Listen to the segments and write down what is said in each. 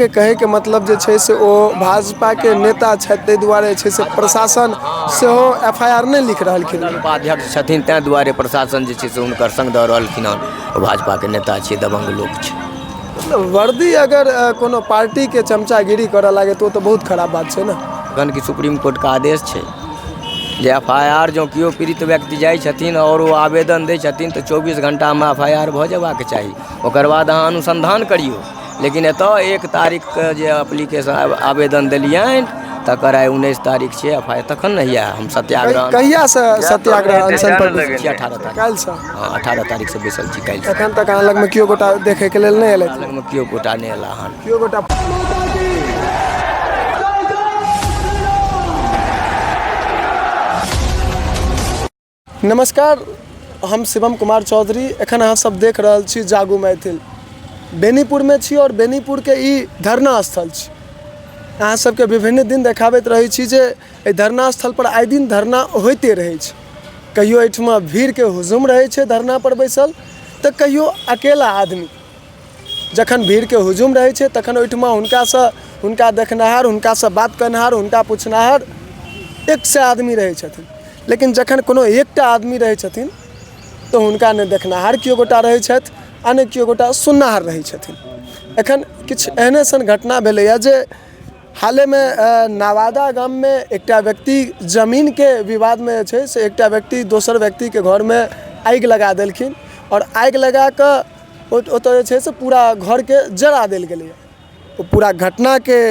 अहाँके कहैके मतलब जे छै से ओ भाजपाके नेता छथि, ताहि दुआरे जे छै से प्रशासन सेहो एफ I R नहि लिख रहलखिन। उपाध्यक्ष छथिन ताहि दुआरे प्रशासन जे छै से हुनकर संग दऽ रहलखिन हन। ओ भाजपाके नेता छियै, दबंग लोक छै। मतलब वर्दी अगर कोनो पार्टीके चमचागिरी करऽ लागे तऽ ओ तऽ बहुत खराब बात छै ने। जखन कि सुप्रीम कोर्टके आदेश छै जे एफ I R जँ केओ पीड़ित व्यक्ति जाइ छथिन आओर ओ आवेदन दै छथिन तऽ 24 घण्टामे एफ I R भऽ जेबाक चाही, ओकर बाद अहाँ अनुसन्धान करियौ। लेकिन एतऽ 1 तारीखके जे एप्लीकेशन आवेदन देलियनि तकर आइ 19 तारीख छै, एफ I तखन नहि यऽ। हम सत्याग्रह कहियासँ सत्याग्रह अनशन पर बैसल छी? 18 तारीख काल्हिसँ। हँ, 18 तारीखसँ बैसल छी काल्हि। एखन तक अहाँ लगमे केओ गोटा देखैके लेल नहि एलथि? लगमे केओ गोटा नहि एला हन, केओ गोटा। नमस्कार, हम शिवम कुमार चौधरी। एखन अहाँ सब देख रहल छी जागू मैथिल। बेनीपुरमे छी आओर बेनीपुरके ई धरना स्थल छी। अहाँ सबके विभिन्न दिन देखाबैत रहै छी जे एहि धरना स्थलपर आइ दिन धरना होइते रहै छै। कहियो एहिठमा भीड़के हुजूम रहै छै धरनापर बैसल, तऽ कहियो अकेला आदमी। जखन भीड़के हुजूम रहै छै तखन ओहिठमा हुनकासँ हुनका देखनिहार, हुनकासँ बात केनिहार, हुनका पुछनिहार 100 आदमी रहै छथिन। लेकिन जखन कोनो एकटा आदमी रहै छथिन तऽ हुनका नहि देखनिहार केओ गोटा रहै छथि आ नहि केओ गोटा सुननिहार रहै छथिन। एखन किछु एहने सन घटना भेलैए जे हालेमे नवादा गाममे एकटा व्यक्ति जमीनके विवादमे जे छै से एकटा व्यक्ति दोसर व्यक्तिके घरमे आगि लगा देलखिन आओर आगि लगा कऽ ओतऽ जे छै से पूरा घरके जरा देल गेलैए। ओ पूरा घटनाके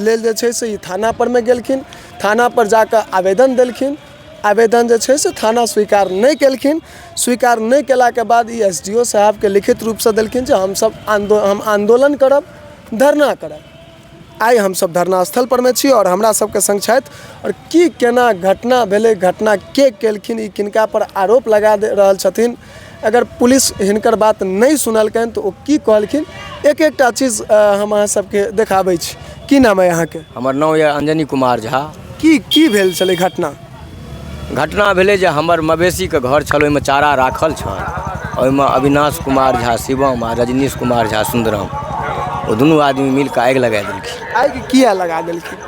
लेल जे छै से ई थानापर मे गेलखिन, थानापर जा कऽ आवेदन देलखिन। आवेदन जे छै से थाना स्वीकार नहि केलखिन। स्वीकार नहि केलाके बाद ई एस डी ओ साहबके लिखित रूपसँ देलखिन जे हमसभ हम आन्दोलन करब, धरना करब। आइ हमसभ धरना स्थलपर मे छी आओर हमरा सबके सङ्ग छथि आओर की केना घटना भेलै, घटना के केलखिन, ई किनका पर आरोप लगा दे रहल छथिन, अगर पुलिस हिनकर बात नहि सुनलकनि तऽ ओ की कहलखिन, एक एकटा चीज हम अहाँ सबके देखाबै छी। की नाम अइ अहाँके? हमर नाम यऽ अंजनी कुमार झा। की की भेल छलै घटना? घटना भेलै जे हमर मवेशीके घर छल, ओहिमे चारा राखल छल। ओहिमे अविनाश कुमार झा शिवम आ रजनीश कुमार झा सुन्दरम, ओ दुनू आदमी मिलि कऽ आगि लगा देलखिन। आगि किया लगा देलखिन?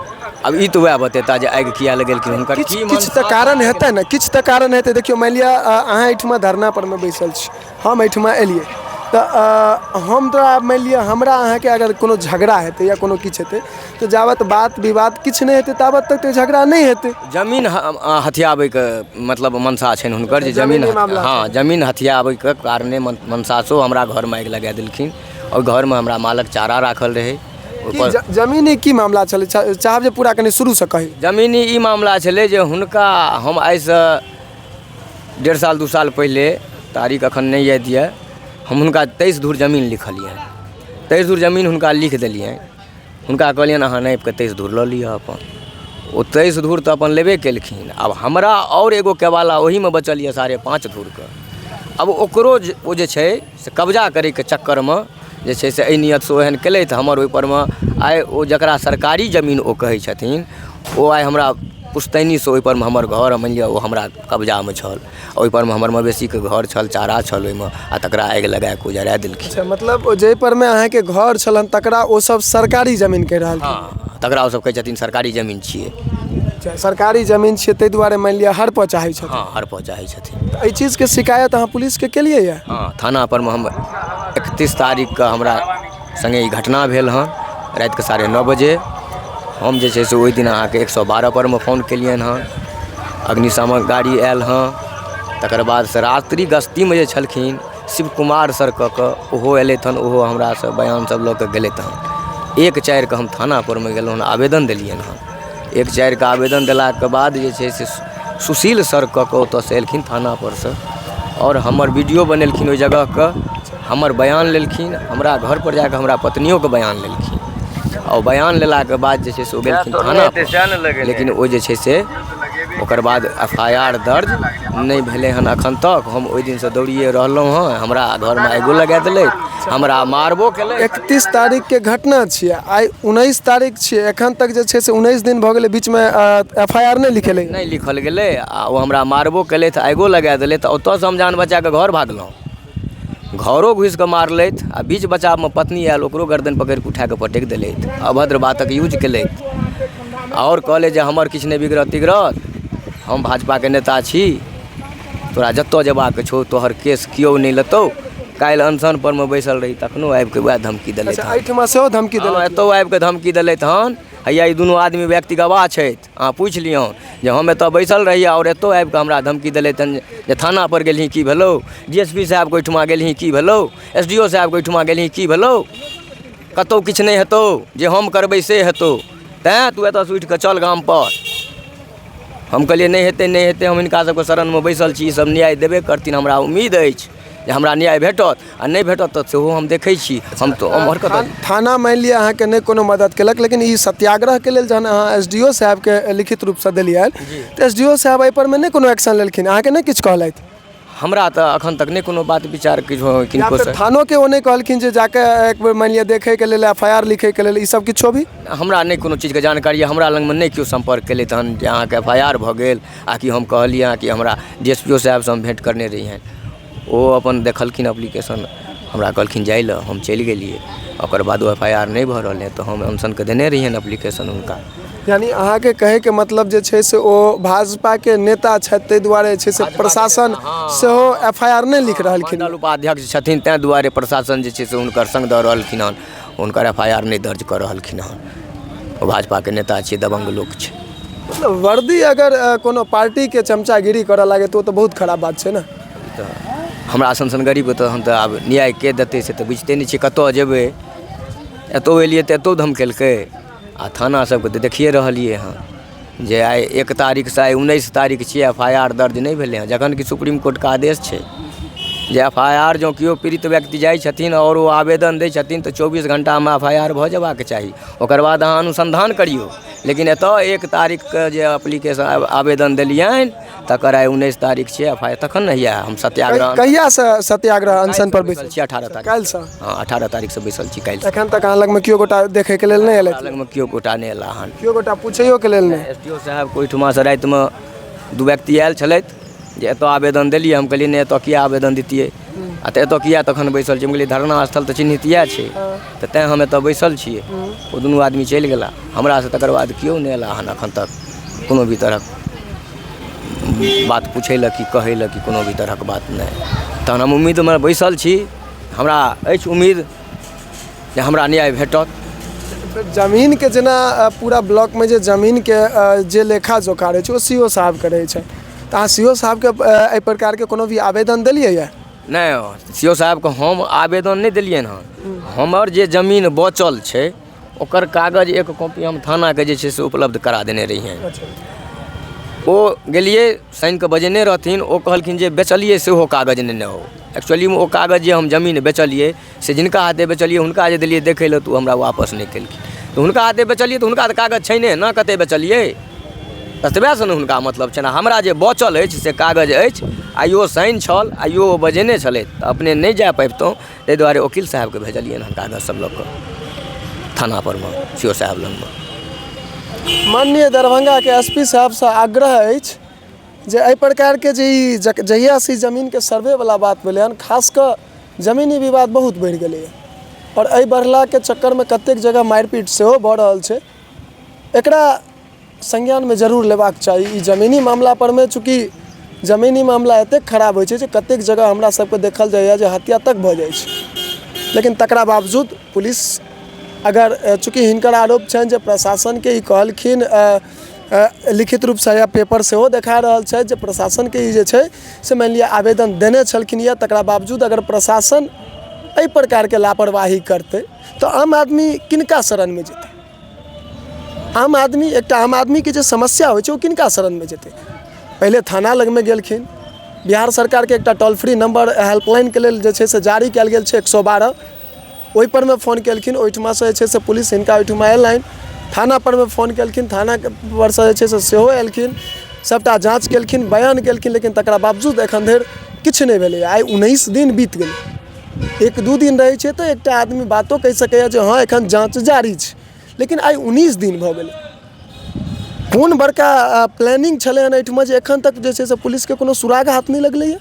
आब ई तऽ वएह बतेता जे आगि किया लगेलखिन। हुनकर किछु किछु तऽ कारण हेतै ने, किछु तऽ कारण हेतै। देखियौ, मानि लिअ अहाँ एहिठमा धरना परमे बैसल छी, हम एहिठमा एलियै तऽ हम तऽ आब मानि लिअ हमरा अहाँके अगर कोनो झगड़ा हेतै या कोनो किछु हेतै तऽ जाबत बात विवाद किछु नहि हेतै ताबत तक तऽ झगड़ा नहि हेतै। जमीन हथियाबैके मतलब मंशा छनि हुनकर जे जमीन, हँ, जमीन हथियाबैके कारणे मंशासँ हमरा घरमे आगि लगा देलखिन। ओहि घरमे हमरा मालक चारा राखल रहै। जमीनी की मामला छलै? चाहब जे पूरा कनि शुरूसँ कही। जमीनी ई मामला छलै जे हुनका हम आइसँ 1.5 साल 2 साल पहिले, तारीख एखन नहि याद यऽ, हम हुनका 23 धूर जमीन लिखलियनि। 23 धूर जमीन हुनका लिख देलियनि। हुनका कहलियनि अहाँ नापिके 23 धूर लऽ लिअ अपन। ओ 23 धूर तऽ अपन लेबे केलखिन। आब हमरा आओर एगो केवाला ओहीमे बचल यऽ 5.5 धूरके। आब ओकरो ओ जे छै से कब्जा करैके चक्करमे जे छै से एहि नियतसँ ओहन केलथि। हमर ओहिपरमे आइ ओ जकरा सरकारी जमीन ओ कहै छथिन, ओ आइ हमरा पुश्तैनीसँ ओहिपरमे हमर घर, मानि लिअ ओ हमरा कब्जामे छल, ओहिपरमे हमर मवेशीके घर छल, चारा छल ओहिमे, आ तकरा आगि लगाए कऽ ओ जरा देलखिन। अच्छा, मतलब जाहिपरमे अहाँके घर छलनि तकरा ओ सब सरकारी जमीन कहि रहल? हँ, तकरा ओ सब कहै छथिन सरकारी जमीन छियै। अच्छा, सरकारी जमीन छियै ताहि दुआरे मानि लिअ हड़पऽ चाहै छथिन? हँ, हड़पऽ चाहै छथिन। तऽ एहि चीजके शिकायत अहाँ पुलिसके केलियै यऽ? हँ, थानापर मे हम 31 तारीखके हमरा सङ्गे ई घटना भेल हँ रातिके 9:30 बजे। हम जे छै से ओहि दिन अहाँके 112 परमे फोन केलियनि हँ, अग्निशामक गाड़ी आयल हँ। तकर बादसँ रात्रि गस्तीमे जे छलखिन शिव कुमार सर कऽ कऽ, ओहो एलथि हन, ओहो हमरासँ बयान सब लऽ कऽ गेलथि हन। 1/4 के हम थाना परमे गेलहुँ हन, आवेदन देलियनि हन। 1/4 के आवेदन देलाके बाद जे छै से सुशील सर कऽ कऽ ओतऽसँ एलखिन थाना परसँ आओर हमर वीडियो बनेलखिन, ओहि जगहके हमर बयान लेलखिन, हमरा घरपर जाकऽ हमरा पत्नियोके बयान लेलखिन। आओर बयान लेलाके बाद जे छै से ओ गेलखिन थाना पर, लेकिन ओ जे छै से ओकर बाद एफ I R दर्ज नहि भेलै हन एखन तक। हम ओहि दिनसँ दौड़िए रहलहुँ हँ। हमरा घरमे आगिओ लगा देलथि, हमरा मारबो केलथि। 31 तारीखके घटना छियै, आइ 19 तारीख छियै, एखन तक जे छै से 19 दिन भऽ गेलै, बीचमे एफ I R नहि लिखेलै? नहि लिखल गेलै। आ ओ हमरा मारबो केलथि, आगिओ लगा देलथि। ओतऽसँ हम जान बचाकऽ घर भागलहुँ। घरो घुसि कऽ मारलथि आ बीच बचावमे पत्नी आयल ओकरो गर्दन पकड़ि कऽ उठा कऽ पटकि देलथि, अभद्र बातक यूज केलथि आओर कहलथि जे हमर किछु नहि बिगड़त तिगड़त, हम भाजपाके नेता छी, तोरा जतऽ जेबाक छौ तोहर केस केओ नहि लेतौ। काल्हि अनशन परमे बैसल रही तखनो आबि कऽ वएह धमकी देलथि। अच्छा, एहिठमा सेहो धमकी देलथि? एतौ आबि कऽ धमकी देलथि हन। हैया ई दुनू आदमी व्यक्ति गवाह छथि, अहाँ पूछि लियौन जे हम एतऽ बैसल रही आओर एतौ आबि कऽ हमरा धमकी देलथि हन जे थाना पर गेलही की भेलौ, डी एस पी साहेबके ओहिठमा गेलही की भेलौ, एस डी ओ साहेबके ओहिठमा गेलही की भेलौ, कतहु किछु नहि हेतौ, जे हम करबै से हेतौ, तैँ तू एतऽसँ उठि कऽ चल गामपर। हम कहलियै नहि हेतै नहि हेतै, हम हिनका सबके शरणमे बैसल छी, ई सब न्याय देबे करथिन, हमरा उम्मीद अछि जे हमरा न्याय भेटत आ नहि भेटत तऽ सेहो हम देखै छी। हम तऽ ओम्हर कतऽ थाना मानि लिअ अहाँके नहि कोनो मदद केलक, लेकिन ई सत्याग्रहके लेल जहन अहाँ एस डी ओ साहेबके लिखित रूपसँ देलियनि तऽ एस डी ओ साहेब एहिपर मे नहि कोनो एक्शन लेलखिन, अहाँके नहि किछु कहलथि? हमरा तऽ एखन तक नहि कोनो बात विचार किछु या किनको फेर से थानोके ओ नहि कहलखिन जे जाके एक बेर मानि लिअ देखैके लेल, एफ I R लिखैके लेल, ई सब किछो भी? हमरा नहि कोनो चीजके जानकारी यऽ, हमरा लगमे नहि केओ सम्पर्क केलथि हन जे अहाँके एफ I R भऽ गेल आ कि हम कहलियै हँ कि हमरा डी एस पी ओ साहेबसँ हम भेँट करने रहियनि, ओ अपन देखलखिन एप्लीकेशन, हमरा कहलखिन जाइ लए, हम चलि गेलियै। ओकर बादो एफ I R नहि भऽ रहलै तऽ हम अनशनके देने रहियनि एप्लीकेशन हुनका। यानी अहाँके कहैके मतलब जे छै से ओ भाजपाके नेता छथि ताहि दुआरे जे छै से प्रशासन सेहो एफ I R नहि लिख रहलखिन? मंडल उपाध्यक्ष छथिन ताहि दुआरे प्रशासन जे छै से हुनकर सङ्ग दऽ रहलखिन हन, हुनकर एफ I R नहि दर्ज कऽ रहलखिन हन। ओ भाजपाके नेता छियै, दबङ्ग लोक छै। मतलब वर्दी अगर कोनो पार्टीके चमचागिरी करऽ लागै तऽ ओ तऽ बहुत खराब बात छै ने? तऽ हमरा सन सन गरीबके तऽ हम तऽ आब न्याय के देतै से तऽ बुझिते नहि छियै, कतऽ जेबै। एतौ एलियै तऽ एतौ धमकेलकै आ थाना सबके तऽ देखिए रहलियै हँ जे आइ 1 तारीखसँ आइ 19 तारीख छियै, एफ I R दर्ज नहि भेलै हँ, जखन कि सुप्रीम कोर्टके आदेश छै जे एफ I R जँ केओ पीड़ित व्यक्ति जाइ छथिन आओर ओ आवेदन दै छथिन तऽ 24 घण्टामे एफ I R भऽ जेबाक चाही, ओकर बाद अहाँ अनुसन्धान करियौ। लेकिन एतऽ 1 तारीखके जे एप्लीकेशन आवेदन देलियनि तकर आइ 19 तारीख छियै, एफ I R तखन ने हैया। हम सत्याग्रह कहियासँ सत्याग्रह अनशन पर बैसल छी? 18 तारीख काल्हिसँ। हँ, 18 तारीखसँ बैसल छी काल्हि। एखन तक अहाँ लगमे केओ गोटा देखैके लेल नहि एलथि? लगमे केओ गोटा नहि एला हन, केओ गोटा पूछैयोके लेल नहि? एस डी ओ साहेबके ओहिठुमासँ रातिमे 2 व्यक्ति आयल छलथि जे एतऽ आवेदन देलियै। हम कहलियै नहि, एतऽ किया आवेदन दितियै आ तऽ एतऽ किया तखन बैसल छी? हम कहलियै धरना स्थल तऽ चिन्हित इएह छै तऽ तैँ हम एतऽ बैसल छियै। ओ दुनू आदमी चलि गेला हमरासँ, तकर बाद केओ नहि एला हन एखन तक कोनो भी तरहक बात पूछै लए कि कहै लए कि कोनो भी तरहक बात नहि। तहन हम उम्मीदमे बैसल छी, हमरा अछि उम्मीद जे हमरा न्याय भेटत। जमीनके जेना पूरा ब्लॉकमे जे जमीनके जे लेखा जोखा रहै छै ओ सी ओ साहबके रहै छै, तऽ अहाँ सी ओ साहबके एहि प्रकारके कोनो भी आवेदन देलियै यऽ? नहि, सी ओ साहबके हम आवेदन नहि देलियनि हँ। हमर जे जमीन बचल छै ओकर कागज 1 कॉपी हम थानाके जे छै से उपलब्ध करा देने रहियनि। ओ गेलियै शनिके बजेने रहथिन, ओ कहलखिन जे बेचलियै सेहो कागज नेने आउ। एक्चुअलीमे ओ कागज जे हम जमीन बेचलियै से जिनका हाथे बेचलियै हुनका जे देलियै देखै लए तऽ ओ हमरा वापस नहि केलखिन। तऽ हुनका हाथे बेचलियै तऽ हुनका तऽ कागज छै नहि ने, कतेक बेचलियै ततबेसँ ने हुनका मतलब छनि। हमरा जे बचल अछि से कागज अछि, आइयो शनि छल, आइयो ओ बजेने छलथि तऽ अपने नहि जा पबितहुँ, ताहि दुआरे वकील साहेबके भेजलियनि हन कागज सब लऽ कऽ थाना परमे सी ओ साहेब लगमे। माननीय दरभंगाके एस पी साहबसँ आग्रह अछि जे एहि प्रकारके जे ई जहियासँ ई जमीनके सर्वेवला बात भेलै हन, खास कऽ जमीनी विवाद बहुत बढ़ि गेलैए आओर एहि बढ़लाके चक्करमे कतेक जगह मारि पीट सेहो भऽ रहल छै, एकरा संज्ञानमे जरूर लेबाक चाही। ई जमीनी मामला परमे चूँकि जमीनी मामला एतेक खराब होइ छै जे कतेक जगह हमरा सबके देखल जाइए जे हत्या तक भऽ जाइ छै, लेकिन तकरा बावजूद पुलिस अगर चूँकि हिनकर आरोप छनि जे प्रशासनके ई कहलखिन लिखित रूपसँ या पेपर सेहो देखा रहल छथि जे प्रशासनके ई जे छै से मानि लिअ आवेदन देने छलखिन यऽ, तकरा बावजूद अगर प्रशासन एहि प्रकारके लापरवाही करतै तऽ आम आदमी किनका शरणमे जेतै? आम आदमी एकटा आम आदमीके जे समस्या होइ छै ओ किनका शरणमे जेतै? पहिले थाना लगमे गेलखिन, बिहार सरकारके एकटा टोल फ्री नम्बर हेल्पलाइनके लेल जे छै से जारी कयल गेल छै 112, ओहिपर मे फोन केलखिन, ओहिठुमासँ जे छै से पुलिस हिनका ओहिठुमा अयलनि, थाना परमे फोन केलखिन, थाना परसँ जे छै से सेहो एलखिन, सबटा जाँच केलखिन, बयान केलखिन, लेकिन तकरा बावजूद एखन धरि किछु नहि भेलैए। आइ 19 दिन बीत गेलै, 1-2 दिन रहै छै तऽ एकटा आदमी बातो कहि सकैए जे हँ एखन जाँच जारी छै, लेकिन आइ 19 दिन भऽ गेलै। कोन बड़का प्लानिंग छलै हन एहिठुमा जे एखन तक जे छै से पुलिसके कोनो सुराग हाथ नहि लगलैए?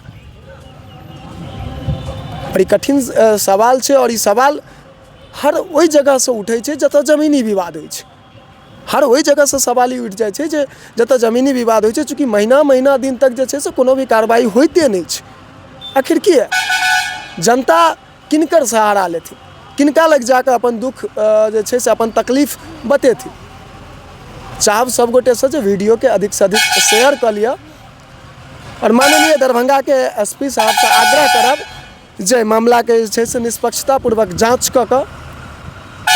आओर ई कठिन सवाल छै आओर ई सवाल हर ओहि जगहसँ उठै छै जतऽ जमीनी विवाद होइ छै। हर ओहि जगहसँ सवाल ई उठि जाइ छै जे जतऽ जमीनी विवाद होइ छै, चूँकि महीना महीना दिन तक जे छै से कोनो भी कार्रवाइ होइते नहि छै। आखिर किए? जनता किनकर सहारा लेथिन? किनका लग जाकऽ अपन दुःख जे छै से अपन तकलीफ बतेथिन? चाहब सब गोटेसँ जे वीडियोके अधिकसँ अधिक शेयर कऽ लिअ आओर माननीय दरभंगाके एस पी साहबसँ आग्रह करब जे मामलाके जे छै से निष्पक्षतापूर्वक जाँच कऽ कऽ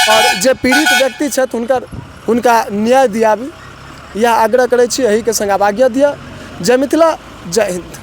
आओर जे पीड़ित व्यक्ति छथि हुनकर हुनका न्याय दियाबी, इएह आग्रह करै छी। एहिके सङ्ग आब आज्ञा दिअ। जय मिथिला, जय हिन्द।